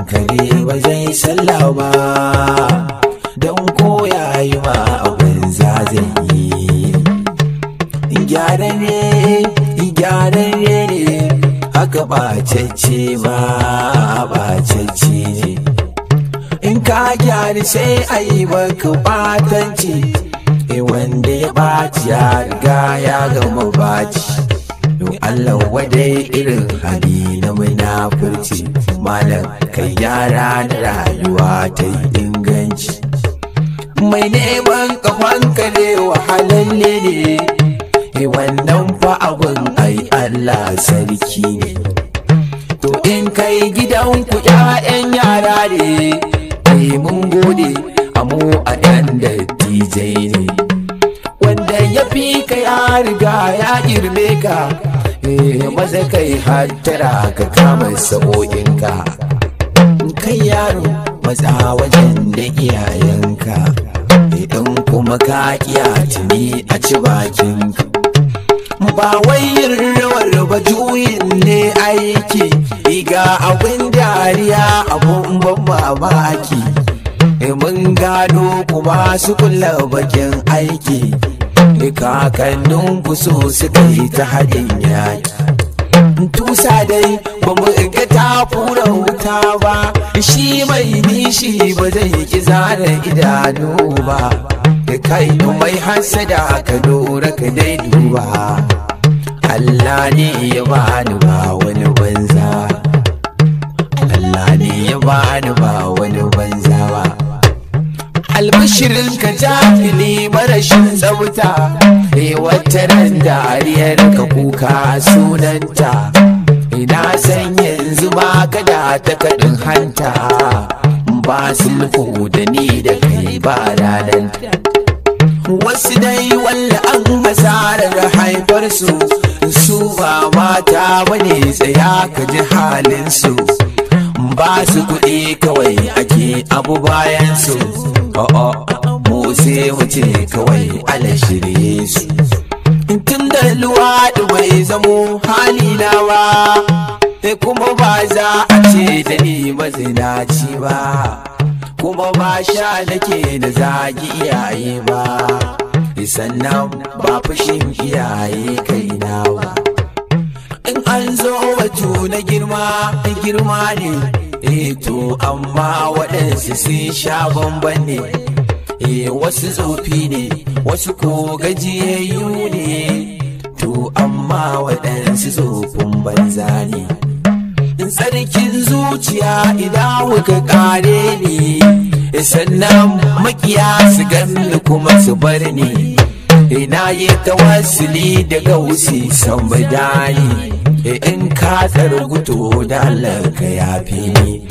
Kare ba zai sallah ba, don ko yayi ma abin za zai yi. Gyararre gyararre ne, haka ɓacacce ba ɓacacce ne. In ka gyara sai a yi maka ɓatanci, wanda ya ɓaci ya riga ya gama ɓaci. Don Allah wadai irin hali na munafurci, malam kai gyara na rayuwa ta yi inganci. Mai neman kafan kare wahalalle ne, wannan fa abun ai Allah sarki ne. To in kai gidanku 'ya'yan yara ne, ai mun gode amu a 'yan dattijai ne. Wanda ya fi ka ya riga ya girme ka, maza kai hattara ka kama sa'o'inka. Kai yaro matsa wajen da iyayenka, idan kuma ka kiya tuni a ci bakinka. Ba wai yin rawar ba juyin ne aiki, ga abin dariya abun ban mamaki. Mun gano kuma su kulla bakin aiki, kakannin ku so suka yi ta haɗin yaki. Tusa dai ba mu ga ta fura wuta ba, shi mai nishi ba zai ki zara idanu ba. Kai mai hasada ka dora ka dai duba, Allah ne ya bani ba wani banza, Allah ne ya bani ba wani banza ba. Albashirin ka jahili marashin tsafta, wata ran dariyar ka kuka sunanta. Ina san yanzu ma kada ta kaɗin hanta, ba sulhu da ni da kai ba ranar. Wasu dai walla an hasarar haifar su, su ba mata bane tsaya ka ji halin su. Ba su kuɗi kawai ake abu bayan su, o'o mu sai mu ce kawai ala shirye su. Tun da luwaɗi bai zamo halina ba, kuma ba za a ce da ni mazinaci ba, kuma ba sha nake da zagi iyaye ba, sannan ba fushin iyaye kaina ba. In an zo batu na girma girma ne, to amma waɗansu sun sha bamban ne. Wasu tsofi ne, wasu ko gajiyayyu ne, to amma waɗansu tsofin banza ne. Tsarkin zuciya idan muka kare ni, sannan makiya su ganni kuma su bar ni. Ina yi tawassuli da gausi san badani, in ka tsarguto da Allah ka yafe ni.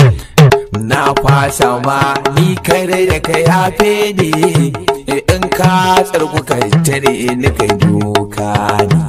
Na fasa ma ni kare da ka yafe ni, in ka tsargu ka tare ni ka doka ni.